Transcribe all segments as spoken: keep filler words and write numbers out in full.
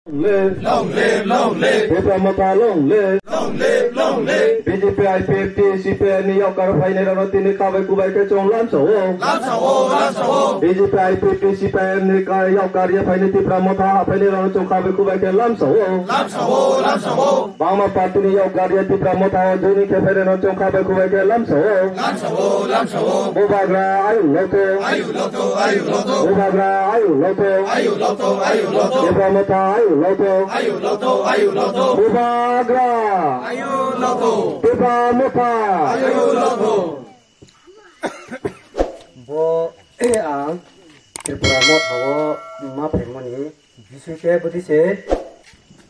Long live! Long live! Long live! Tipra Motha long live! Long live! Long live! B J P, I P F T, C P I M ni yaukar phainai rano tini kabai kubai khe chwng lamsa o. Lamsa o! Lamsa o! B J P, I P F T, C P I M ni ka yaukar ya phainai Tipra Motha phainai rano chwng kabai kubai khe lamsa o. Lamsa o! Lamsa o! Bangma party ni yaukar ya Tipra Motha o joining khe phainai rano chwng kabai kubai khe lamsa o. Lamsa o! Lamsa o! Bubagra ayuk loto. Ayuk loto! Ayuk loto! Bubagra ayuk loto. Ayuk loto! Ayuk loto! Tipra Motha ayuk loto. Ayuk loto! Ayuk loto! Bubagra. Ayuk loto! Tipra Motha. Ayuk loto! Bo ang Tripura Motha o ma phaimani bising khe bwtwi se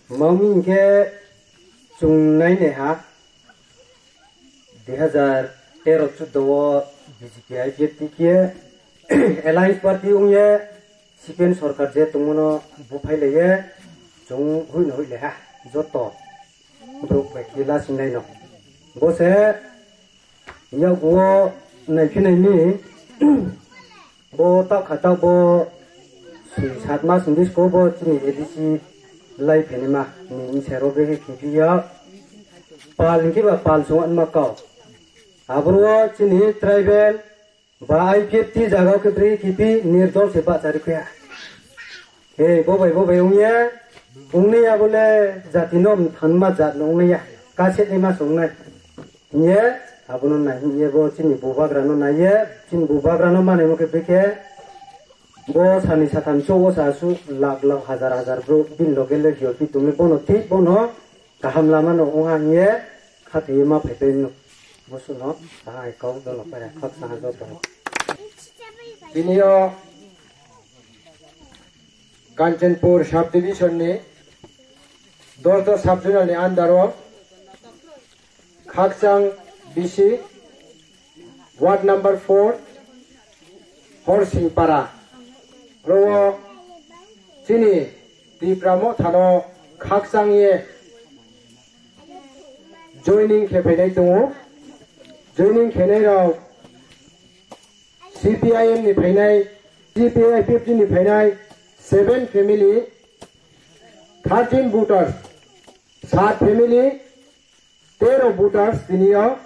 mami hinkhe chwng nai nai ha. Dui hazar tero chuddo o B J P I P F T khe Alliance Party wngye C P M sorkar je tongmano buphai laiye chwng huino hui laiha joto borok bai khe lasing laino. Bo se yago naikhe naini bo ta khata bo sui sat mas hingdi sko bo chini A D C lai phenima ni insa rok bai khe khibiya pal hingke ba pal sung anma kau. Aboro chini tribal ba I P F T jaga o khe bri khibi nirdol se bachari khuya. He bo bai bo bai wngya wngni ya bole jati no thanma jat no wngya kaset ni mas wngnai. Hiye abono nai hiye bo chini bubagra no naiye chini bubagra no manai mo khe bikhe bo sani satham cho o sa su lak lak hazar hazar bro bin loge le jor pi tumi bono thik bono kaham lama no ongha hiye khatwi ma phaipai no bosu no sahai kau dono paya khak saha joto. Tini o Kanchanpur subdivision ni Dordo sub-zonal ni under o Khakchang B C ward number four Horsingpara ro o chini Tipra Motha no khakchang ye joining khe phainai tongo. Joining khenai rok C P I M ni phainai, C P I P F T ni phainai seven family, thirteen voters, sat family, tero voters tini o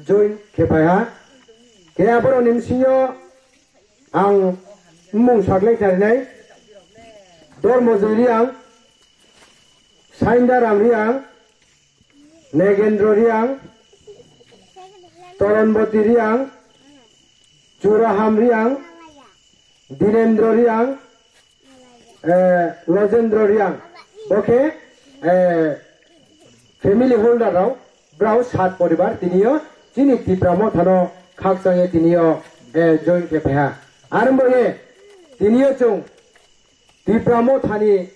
join khe phai ha. Khe aborok ni bisingo ang mung saklai kharinai Dormojoy Riang, Sainda Ram Riang, Negendro Riang, Toronboti Riang, Churaham Riang, Dinendro Riang, eh, Lojendro Riang. Bo khe, eh, family holder rok, brao sat poribar tini o chini Tipra Motha no khakchang ye tini o, eh, join khe phai ha. Aro bo ye tini o chwng Tipra Motha ni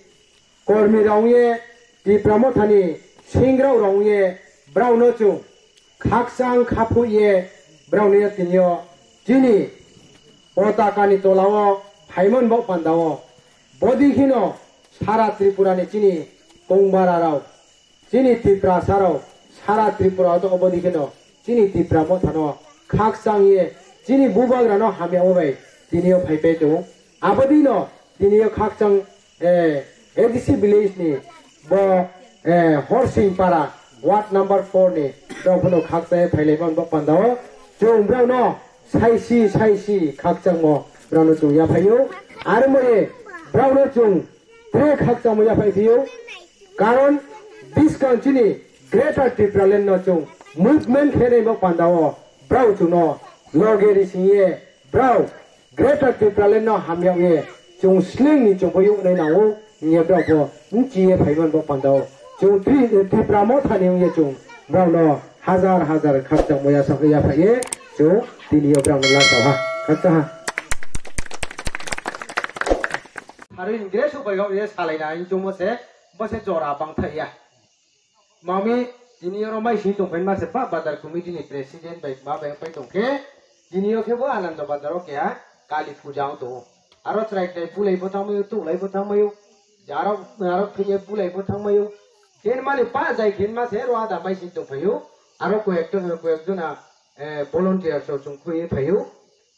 kormi rok wngye, Tipra Motha ni singrok rok wngye, brao no chwng khakchang khaphu ye brao ni tini o chini potaka ni tola o phaimani bo panda o. Bodi kheno sara Tripura ni chini kongbara rok, chini Tiprasa rok sara Tripura o tongo, bodi kheno chini Tipra Motha no khakchang ye chini bubagra no hamya o bai tini o phai pai tongo. Abodi no tini o khakchang, eh, A D C village ni bo, eh, Horsingpara ward number four ni rok phano khakchang ye phai lai man bo panda o. Chwng brao no saisi saisi khakchangmo brao no chwng ya phai o. Aro mo ye brao no chwng tre khakchangmo ya phai phi o. Karon bwskang chini Greater Tipraland no chwng movement khe nai bo panda o brao chwng no loge ri sing ye brao Greater Tipraland no hamya ye chwng sling ni chwng bo yong nai nang o hiye brao bo nchi ye phai man bo panda o. Chwng Tri-, Tipra Motha ni wngye chwng brao no hazar hazar khakchangmo ya sa ya phai ye chwng tini yo brao no la sa ha. Khakcha ha. Hari ni gre su bai ga ye salai na in chwng mo se Bo se jora bangthai ya. Mami, tini oro mai sing tongphai ma se ba bazar committee ni president bai ba bai pai tongkhe, tini o khe bo Ananda bazar o keha Kali puja wng tongo. Aro chwrai chwrai bulai bo thangmai o, tuklai bo thangmai o, aro, aro phiye bulai bo thangmai o. Ken mani pa jai khen ma se ro ada mai sing tongphai o. Aro koyek to, koyek jona, eh, volunteer rok chwng khoi phai o.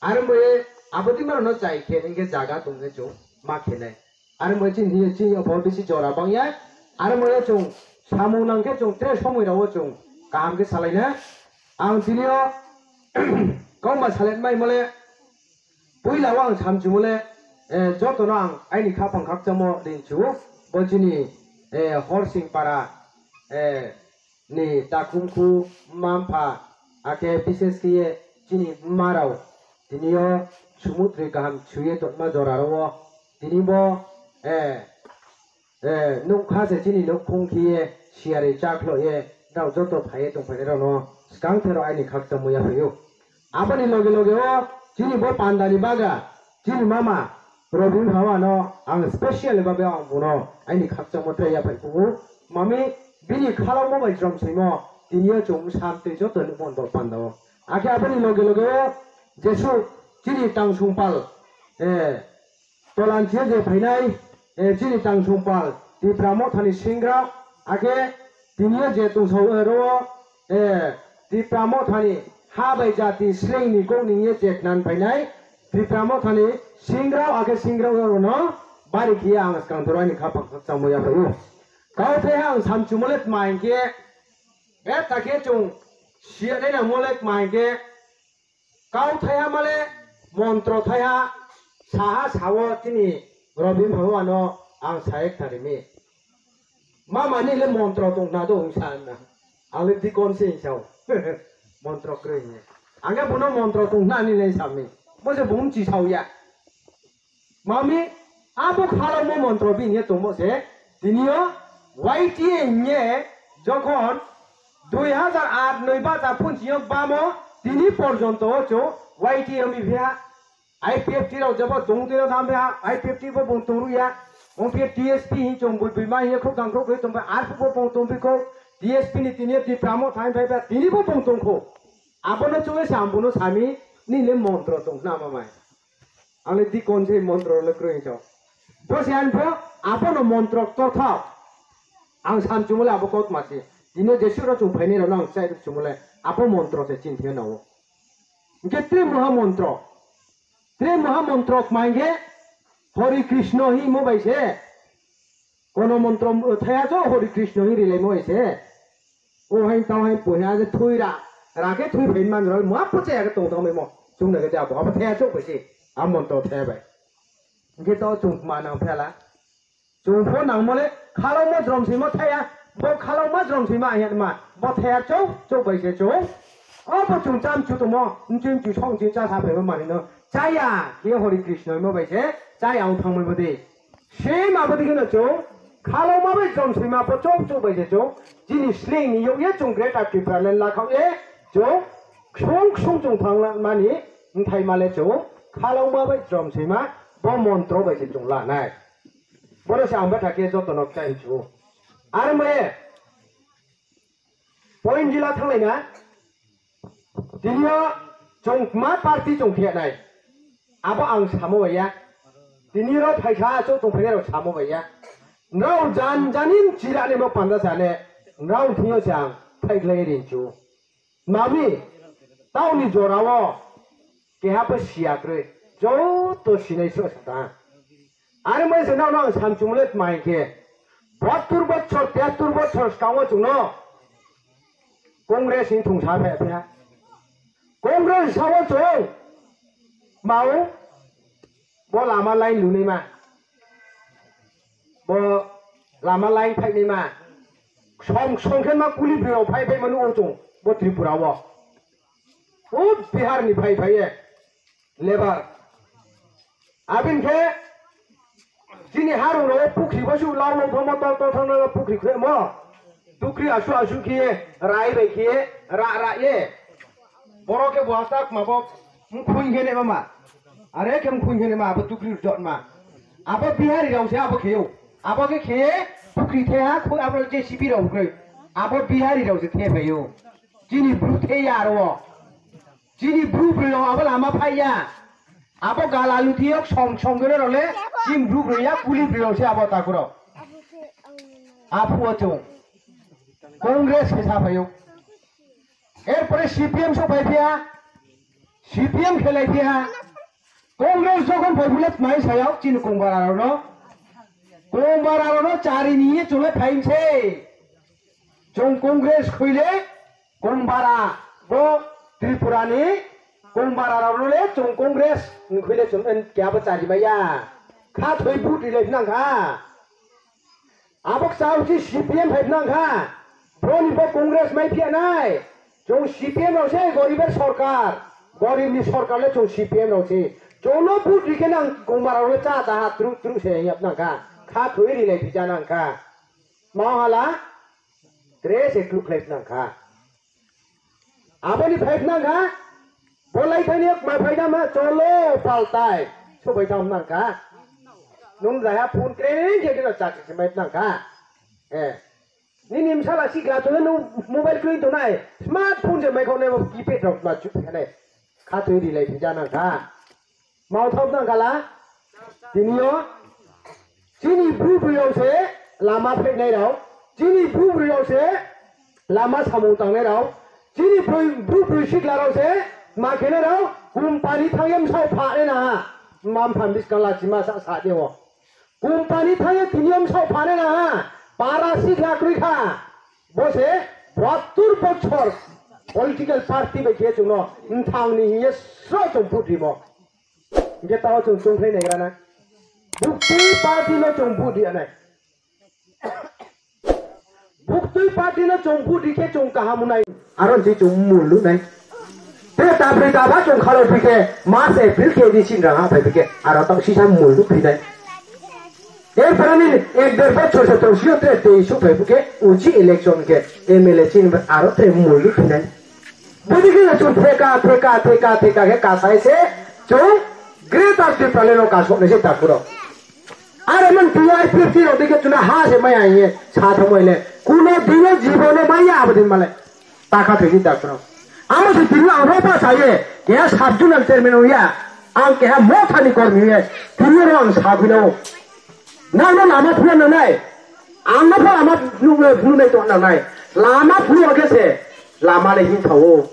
Aro bo ye abo di mano no chai khe hingke jaga tong khe chwng ma khenai. Aro mo chini hiyo chini opor bisi jora bangya. Aro mo chwng samung nangkhe chwng tre somoi rao chwng kaham khe salaina. Ang tini o kokma salet mai mole puila o ang samchumole, eh, jotono ang aini khapang khakchangmo rinchu. Bo chini, eh, Horsing para, eh, ni takhumkhu, mma mpha, akhe bises khiye chini mma rao tini o sumutri kaham chuye tongma jora rao tini bo, eh, eh, nukha se chini nukhung khiye siyari chaklo ye rao joto phaiye tongphainai rao no skang thero aini khakchangmo yaphaio. Aboni loge loge o chini bo pandani bagra chini mama Robin Hawa no ang special babe ang bono aini khakchangmo tei yaphai kubu. Mami bini khalokma bai jrom simo tini o chwng sam tei joto ni mon bo panda o. Akhe aboni loge loge o Jesu chini tangsungpal, eh, tolan chiya je phainai, eh, chini tangsungpal Tipra Mothani singra, akhe tini o je tungsao aro, eh, Tipra Mothani ha bai jati slengni kok ni ye je khnan phainai, Tipra Mothani singra, akhe singra aro no bari khiya ang skang thoro ani khapang khakchangmo yaphaio. Kau thai ang samchumole tma hinkhe, eh, takhe chwng siya nai nang mole tma hinkhe, Kau thaiha male montro thaiha saha sao chini Robin Bhagwan no ang saye khnarimi. Mama ni le montro tong na do wng sa na. Ang le dikon se wng sao. Montro kwrwi ni. Ang le bono montro tong na ni le sami. Bo se bumchi sao ya. Mami, abo khalokma montro bini tongmo se, tini o Y T A hingye jokhon dui hazar aat noi bacha phunchiyok bamo tini porjonto o chwng Y T A wngwi phiya. I P F T rok jebo tong twi rok tham phiya, I P F T bo bung tong rwya. Wng phiya T S P hin chwng bui bui ma hiye khuk gang khuk gwi tong phiya, ar bo bung tong bikho. T S P ni tini o Tipra Motha hin phai phiya, tini bo bung tong kho. Abono chwngwi se ang bono sami, nini le montro tong khna ma mai. Ang le dikon se montro le kwrwi chao. Bo se ang pho abono montro to thao. Ang samchumole abo kok masi. Tini Jesu ro chung phainai rok no ang chai rok chumole abo montro se chin thai nao. Hingke tre moha montro. Tre moha montro kma hingke Hori Krishna hi mo bai se. Kono montro thaya jo Hori Krishna hi rilai mo bai se. O hai tao hai pohe aje thui ra. Ra ke thui phain man roi mo apo che age tong tong mo. Chung na ke abo abo thaya chok bai se. A montro thaya bai. Hingke to chung ma nang phela. Chung pho nang mole khalokma jrom sima thaya. Bo khalokma jrom sima ayan ma. Bo thaya chok chok bai se chung. Obo chung cham chu tongmo. Nchim chu song chu cha sa phai ma mani no. Chaya. Ke Hori Krishna mo bai se. Chaya ang thang mai bo de. Same abo digi no chwng khalokma bai jrom sima pho chok chok bai se chwng chini sleng ni yok ye chwng Greater Tipraland lakhao ye chwng ksung ksung chwng thang mani wngthai male chwng khalokma bai jrom sima bo montro bai se chwng lanai. Bono se ang betha khe joto no kchai chu. Ar maye Point jila thanglai na. Tini o chwng ma party chwng khe nai. Abo ang samo ya. Tini ro phaisa chwng tong phai rok samo ya. Nrao jan janin chira ne mo panda sane. Nrao thio chang phai khlai rin chu. Mami tauni jorao keha pho siya kwrwi joto sinai se ta. Ani mai se nang nang samchung let mai khe. Bahattur bochor, tiyattur bochor skango chwngno Congress ni thung sa phe phe. Congress sao chwng mau bo lama line lunai ma. Bo lama line phainai ma. Song song khe ma kuli bwrwi phai phai manu o chwng bo Tripura o. O Bihar ni phai phai ye. Lebar. Abin khe chini harung ro pukri basu lau lau thangma tol tol thangna pukri khe mo. Dukri asu asu khe rai bai khe ra ra ye. Borok khe bo hasta ma bo mkhuin khe ne ma. Are khe mkhuin khe ne ma abo dukri jot ma. Abo Bihari rao se abo kheo. Abo khe khe pukri the ha khu abo J C B rao khe. Abo Bihari rao se the phaio. Chini bru the ya ro. Chini bru bru rao abo lama phai ya. Abo gala luti yok song song gene role. Chini bru bru ya kuli bru rao se abo takuro. Apu o chung. Congress khe sa phaio. Erpore C P M so phai phiya. C P M khe lai phiya. Congress jokhon phai phule tmai sayok chini kongbar aro no. Kongbara rokno chari ni ye chwlai phaimse. Chwng Congress khwile Kongbara bo Tripura ni Kongbara rokno le chwng Congress khwile chwng en kya bo chari maya. Kha thwi vote rilai nang kha. Abo kchao chi C P M hai nang kha. Boni bo Congress mai phiya nai. Chwng C P M rok se goriber sorkar. Gorib ni sorkar le chwng C P M rok se. Chwngno vote rikhe nang Kongbara rok le cha cha ha tru tru se yap nang kha. Kha thwi rilai phija nang kha. Mau hala. Tre se kluk lai nang kha. Aboni phai nang kha. Bo lai thani ma phai da ma cholo paltai. Sobai tam nang kha. Nung jaya phone kre khe khe chak se mai nang kha. Eh. Nini msala sikla chwngno nwng mobile kwrwi tongnai, smartphone se mai khoknai bo keypad rok ma chuk khanai. Kha twi rilai phija nang kha. Mao thok nang khala. Tini o chini bru bru rok se lama phainai rok. Chini bru bru rok se lama samung tangnai rok. Chini bru bru sikla rok se ma khenai rok. Company thang yam sao pha nai na. Mam phan bis kala chima sa sa de o. Company thangwi tini omsok phane na, para sikla kwrwi kha. Bo se bahattur bochor political party bai khe chwngno mthangni hiye sro chwng vote rimo. Hinkhe tao chwng chwng khlai naigra na. Buktwi party no chwng vote riya nai. Buktwi party no chwng vote rikhe chwng kaham wngnai. Aro je chwng mul luknai. Te tabri taba chwng khalo phikhe March April khe di sin rang ha phai phikhe aro tong sisa mul luk phinai. Erpore ni ek der bochor se tong sio te te isu phai phikhe uchi election khe M L A chin aro te mul luk phinai. Budi khe chwng theka theka theka theka khe kasai se chwng Greater Tipraland no kasok nai se takhuro. Are man tiya I P F T rok dikhe chuna ha se maya hiye sa thangmai le. Kuno dino jibono maya abodin male. Takha thwi di takhuro. Amo se tini ang roba saye. Keha sub zonal chairman oya. Ang keha mothani kormi oya. Tini ro ang sagwino. Nangno lama phuna nanai. Angno pha lama phunu phunu nai to nanai. Lama phunu age se. Lama le hin thawo.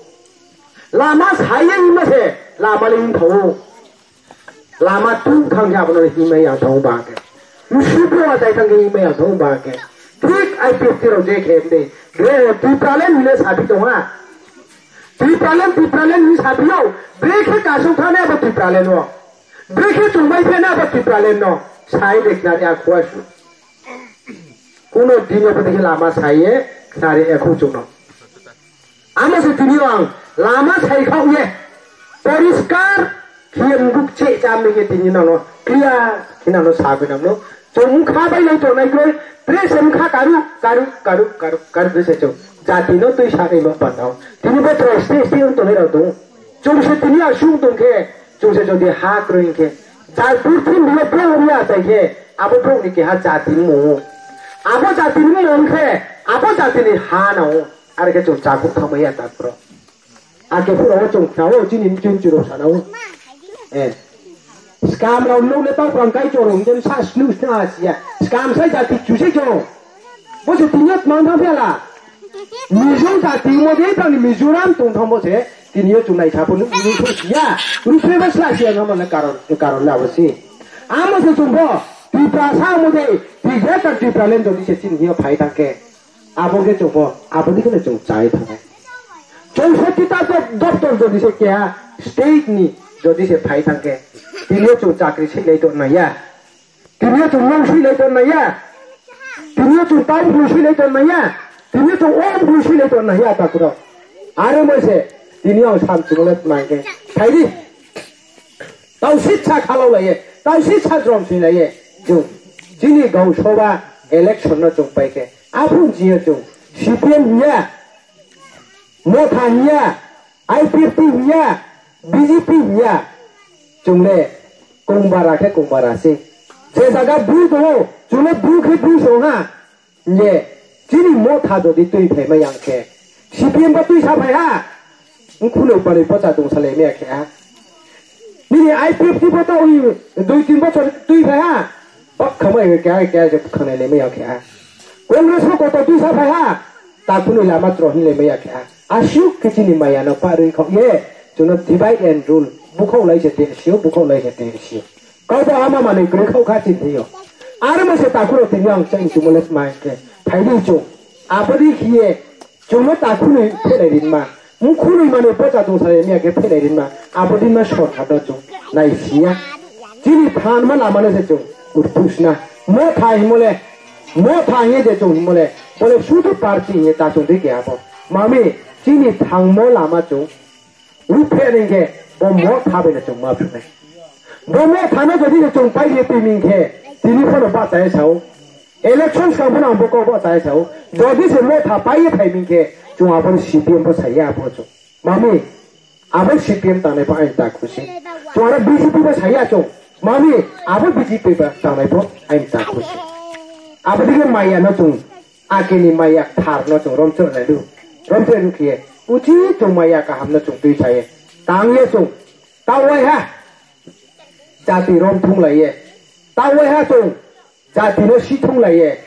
Lama saye hin se. Lama le hin thawo. Lama tung thang khe abono himai yang thang ba khe. Musubo atai thang khe himai yang thang ba khe. Thik I P F T rok je khe de. Bre Tipraland hile sabi tong ha. Tipraland, Tipraland hini sabi yo. Bre khe kasung thane abo Tipraland no. Bre khe tungbai phane abo Tipraland no. Sai de khnari akhuasu. Kuno dino pwtwi khe lama saye khnari ekhu chukno. Amo se tini ang lama sai khao ye poriskar khiye muk che cham ye tini nano clear khe nano sabi nangno. Chong kha bai lai tongnai kroi, dress em kha karu, karu, karu, karu, karu dress e chong. Jati no twi sa nai no pandao. Tini bo dress te ste un tongnai rao tong. Chwng se tini aswk tong khe, chwng se jodi ha kwrwi khe, jai purthimbi o borok ya tai khe, abo borok ni keha jati ni mung. Abo jati ni mung khe, abo jati ni ha nao. Are khe chwng chakhuk thangmai ya ta bro. Ake phuru o chwng khnao, chini mchun churo sanao. Eh. Scam rao nung le tau pang kai choro, hingke sa snu sna asia. Scam sai jati chusai choro. Bo se tini o tmang thang phiya la. Mizo jati mo de tang ni Mizoram tong thang bo se. Tini o chunai sa po nuk nuk so siya. Nuk so ba sla siya na ma na karon, karon na bo si. Amo se chwng bo. Tiprasa mo de. Tiprasa Tipraland jodi se chini o phai thang khe. Abo khe chwng bo. Abo di khe chwng chai thang khe. Chwng soti ta dop-, doptor jodi se keha state ni jodi se phai thang khe. Tini o chwng chakri se lai to na ya. Tini o chwng nung swi lai ton naiya. Tini o chwng tau bwrwi swi lai ton naiya. Tini o chwng o bwrwi swi lai ton naiya ta kwrwng. Are mo se tini o sam chwng le tma khe. Phai di. Tau sitsa khalao laiye. Tau sitsa jrom swi laiye. Chwng chini Gau Sabha election no chwng pai khe. Aphuru jiyo chwng C P M hiya. Motha hiya, I P F T hiya, B J P hiya, chwng le kongbara khe kongbara se. Je jaga bru tongo, chwng le bru khe bru se wng ha. Hingke chini Motha jodi twi phaima yang khe, C P M bo twi sa phai ha. Wng khunui panwi pocha tong salai maya khe ha. Nini I P F T bo ta ui dui tin bochor twi phai ha. Bak khamai keha keha je bwkhangnai lemai ya khe ha. Congress bo kotor twi sa phai ha. Ta kunui lama tro hin lemai ya khe ha. Asuk khe chini maya no parwi khok ye. Chuno divide and rule. Bukhok lai se te sio, bukhok lai se te sio. Kau bo ama manui kwrwi khok kha chini yo. Aro mo se takhurok tini ang cheng chumole smai khe. Phaidi chung. Abodi khiye chungno takhunwi phelai rinma. Mkhunwi mani pocha chung sare miya khe phelai rinma. Abodi ma shortcut no chung nai siya. Chini phan ma lama no se chung urpusna. Mo thai mole. Mo thai ye de chung mole. Bole sudu party ye ta chung de ke abo. Mami chini thangmo lama chung. Ruphe ningkhe bo motha bai no chwng ma phunai. Bo motha no jodi no chwng pai ye twi ming khe tini phano bachai sao. Election swkang phano ang bo kok bachai sao. Jodi se motha pai ye phai ming khe chwng abo C P M bo sai ya abo chwng. Mami abo C P M tangnai pho ain ta khusi. Chwng aro B J P bo sai ya chwng. Mami abo B J P ba tangnai pho ain ta khusi. Abo dige maya no chwng Akini maya thar no chwng romchwrnai lu. Romchwrnai lu khiye. Uchi chwng maya kaham no chwng twi saye. Tang ye chwng. Tawai ha. Jati rom thung lai ye. Tawai ha chwng. Jati no si thung lai ye.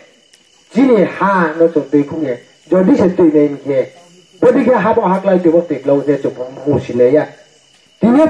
Chini ha no chwng twi khung ye. Jodi se twi nai khiye. Bodi khe habo haklai twi bo twi klau se chwng musi le ya. Tini chwng